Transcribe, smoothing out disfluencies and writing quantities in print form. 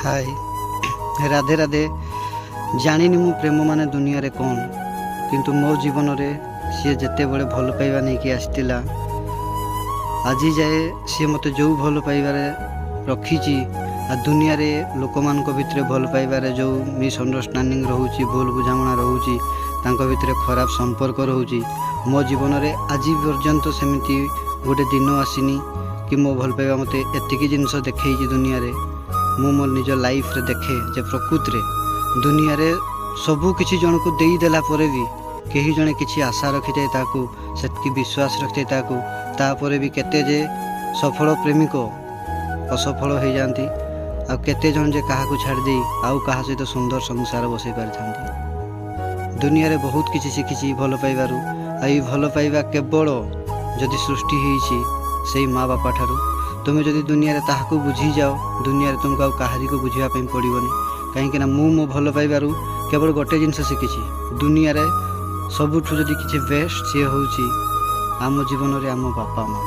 ହାଏ, ରାଧେ ରାଧେ। ଜାଣିନି ମୁଁ ପ୍ରେମ ମାନେ ଦୁନିଆରେ କ'ଣ, କିନ୍ତୁ ମୋ ଜୀବନରେ ସିଏ ଯେତେବେଳେ ଭଲ ପାଇବା ନେଇକି ଆସିଥିଲା, ଆଜି ଯାଏ ସିଏ ମୋତେ ଯେଉଁ ଭଲ ପାଇବାରେ ରଖିଛି। ଆଉ ଦୁନିଆରେ ଲୋକମାନଙ୍କ ଭିତରେ ଭଲ ପାଇବାରେ ଯେଉଁ ମିସ୍ଅଣ୍ଡରଷ୍ଟାଣ୍ଡିଂ ରହୁଛି, ଭୁଲ ବୁଝାମଣା ରହୁଛି, ତାଙ୍କ ଭିତରେ ଖରାପ ସମ୍ପର୍କ ରହୁଛି, ମୋ ଜୀବନରେ ଆଜି ପର୍ଯ୍ୟନ୍ତ ସେମିତି ଗୋଟେ ଦିନ ଆସିନି କି ମୋ ଭଲ ପାଇବା ମୋତେ ଏତିକି ଜିନିଷ ଦେଖେଇଛି। ଦୁନିଆରେ ମୁଁ ମୋ ନିଜ ଲାଇଫରେ ଦେଖେ ଯେ ପ୍ରକୃତିରେ ଦୁନିଆରେ ସବୁ କିଛି ଜଣକୁ ଦେଇଦେଲା ପରେ ବି କେହି ଜଣେ କିଛି ଆଶା ରଖିଥାଏ ତାକୁ, ସେତିକି ବିଶ୍ୱାସ ରଖିଥାଏ ତାକୁ, ତାପରେ ବି କେତେ ଯେ ସଫଳ ପ୍ରେମିକ ଅସଫଳ ହେଇଯାଆନ୍ତି, ଆଉ କେତେ ଜଣ ଯେ କାହାକୁ ଛାଡ଼ିଦେଇ ଆଉ କାହା ସହିତ ସୁନ୍ଦର ସଂସାର ବସାଇ ପାରିଥାନ୍ତି। ଦୁନିଆରେ ବହୁତ କିଛି ଶିଖିଛି ଭଲ ପାଇବାରୁ। ଆଉ ଏଇ ଭଲ ପାଇବା କେବଳ ଯଦି ସୃଷ୍ଟି ହେଇଛି ସେଇ ମା ବାପା ଠାରୁ। ତୁମେ ଯଦି ଦୁନିଆରେ ତାହାକୁ ବୁଝିଯାଅ, ଦୁନିଆରେ ତୁମକୁ ଆଉ କାହାରିକୁ ବୁଝିବା ପାଇଁ ପଡ଼ିବନି। କାହିଁକିନା ମୁଁ ମୋ ଭଲ ପାଇବାରୁ କେବଳ ଗୋଟେ ଜିନିଷ ଶିଖିଛି, ଦୁନିଆରେ ସବୁଠୁ ଯଦି କିଛି ବେଷ୍ଟ, ସିଏ ହେଉଛି ଆମ ଜୀବନରେ ଆମ ବାପା ମା।